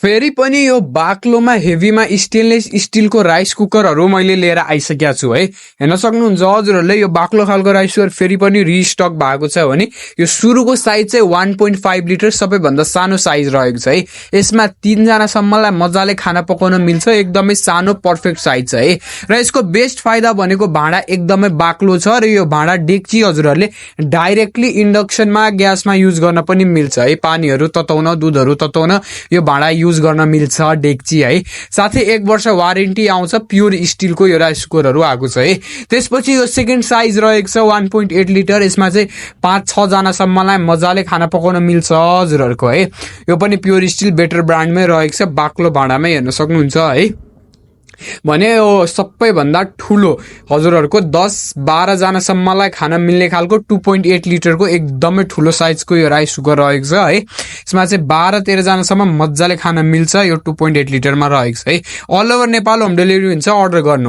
फेरि पनि यो बाक्लोमा हेभीमा स्टेनलेस स्टिलको राइस कुकरहरू मैले लिएर आइसकेको छु है। हेर्न सक्नुहुन्छ हजुरहरूले यो बाक्लो खालको राइस कुकर फेरि पनि रिस्टक भएको छ भने यो सुरुको साइज चाहिँ 1.5 लिटर सबैभन्दा सानो साइज रहेको छ है। यसमा 3 जनासम्मलाई मजाले खाना पकाउन मिल्छ, एकदमै सानो पर्फेक्ट साइज छ है। र यसको बेस्ट फाइदा भनेको भाँडा एकदमै बाक्लो छ र यो भाँडा डेक्ची हजुरहरूले डाइरेक्टली इन्डक्सनमा ग्यासमा युज गर्न पनि मिल्छ है। पानीहरू तताउन, दुधहरू तताउन यो भाँडा युज गर्न मिल्छ डेक्ची है। साथै 1 वर्ष वारेन्टी आउँछ, प्योर स्टिलको यो राइस कुकरहरू आएको छ है। त्यसपछि यो सेकेन्ड साइज रहेको छ 1.8 लिटर। यसमा चाहिँ 5-6 जनासम्मलाई मजाले खाना पकाउन मिल्छ हजुरहरूको है। यो पनि प्योर स्टिल बेटर ब्रान्डमै रहेको छ, बाक्लो भाँडामै हेर्न सक्नुहुन्छ है। भने यो सबैभन्दा ठुलो हजुरहरूको 10-12 जनासम्मलाई खाना मिल्ने खालको 2.8 लिटरको एकदमै ठुलो साइजको यो राइस कुकर रहेको छ है। यसमा चाहिँ 12-13 जनासम्म मजाले खाना मिल्छ, यो 2.8 लिटरमा रहेको छ है। All over Nepal home delivery हुन्छ, अर्डर गर्नु।